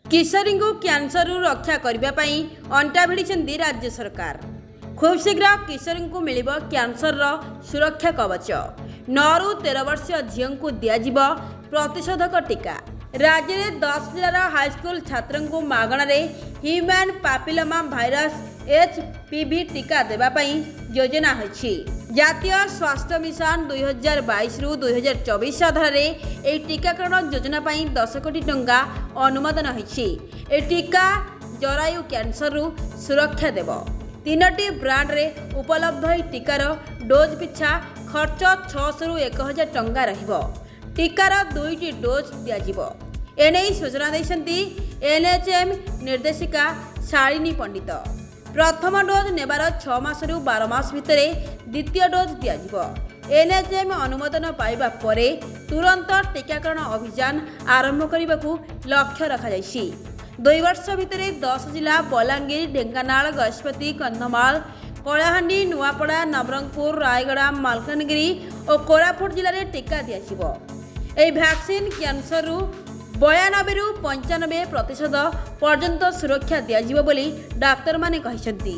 କିଶୋରୀଙ୍କୁ କ୍ୟାନ୍ସରରୁ ରକ୍ଷା କରିବା ପାଇଁ ଅଣ୍ଟା ଭିଡ଼ିଛନ୍ତି ରାଜ୍ୟ ସରକାର। ଖୁବ୍ ଶୀଘ୍ର କିଶୋରୀଙ୍କୁ ମିଳିବ କ୍ୟାନ୍ସରର ସୁରକ୍ଷା କବଚ। 9ରୁ 13 ବର୍ଷୀୟ ଝିଅଙ୍କୁ ଦିଆଯିବ ପ୍ରତିଷେଧକ ଟିକା। ରାଜ୍ୟରେ 10 ଜିଲ୍ଲାର ହାଇସ୍କୁଲ ଛାତ୍ରଙ୍କୁ ମାଗଣାରେ human papilloma virus H P V ଟିକା ଦେବା ପାଇଁ ଯୋଜନା ହୋଇଛି। ଜାତୀୟ ସ୍ୱାସ୍ଥ୍ୟ ମିଶନ 2022ରୁ 2024 ଆଧାରରେ ଏହି ଟିକାକରଣ ଯୋଜନା ପାଇଁ 10 କୋଟି ଟଙ୍କା ଅନୁମୋଦନ ହୋଇଛି। ଏହି ଟିକା ଜରାୟୁ କ୍ୟାନ୍ସରରୁ ସୁରକ୍ଷା ଦେବ। ତିନୋଟି ବ୍ରାଣ୍ଡରେ ଉପଲବ୍ଧ ଏହି ଟିକାର ଡୋଜ୍ ପିଛା ଖର୍ଚ୍ଚ 600ରୁ 1000 ଟଙ୍କା ରହିବ। ଟିକାର ଦୁଇଟି ଡୋଜ୍ ଦିଆଯିବ। ଏନେଇ ସୂଚନା ଦେଇଛନ୍ତି ଏନ୍ଏଚ୍ଏମ୍ ନିର୍ଦ୍ଦେଶିକା ଶାଳିନୀ ପଣ୍ଡିତ। ପ୍ରଥମ ଡୋଜ୍ ନେବାର 6 ମାସରୁ 12 ମାସ ଭିତରେ ଦ୍ୱିତୀୟ ଡୋଜ୍ ଦିଆଯିବ। ଏନ୍ଏଚ୍ଏମ୍ ଅନୁମୋଦନ ପାଇବା ପରେ ତୁରନ୍ତ ଟିକାକରଣ ଅଭିଯାନ ଆରମ୍ଭ କରିବାକୁ ଲକ୍ଷ୍ୟ ରଖାଯାଇଛି। 2 ବର୍ଷ ଭିତରେ 10 ଜିଲ୍ଲା ବଲାଙ୍ଗୀର, ଢେଙ୍କାନାଳ, ଗଜପତି, କନ୍ଧମାଳ, କଳାହାଣ୍ଡି, ନୂଆପଡ଼ା, ନବରଙ୍ଗପୁର, ରାୟଗଡ଼ା, ମାଲକାନଗିରି ଓ କୋରାପୁଟ ଜିଲ୍ଲାରେ ଟିକା ଦିଆଯିବ। ଏହି ଭ୍ୟାକ୍ସିନ୍ କ୍ୟାନ୍ସରରୁ 92ରୁ 95% ପର୍ଯ୍ୟନ୍ତ ସୁରକ୍ଷା ଦିଆଯିବ ବୋଲି ଡାକ୍ତରମାନେ କହିଛନ୍ତି।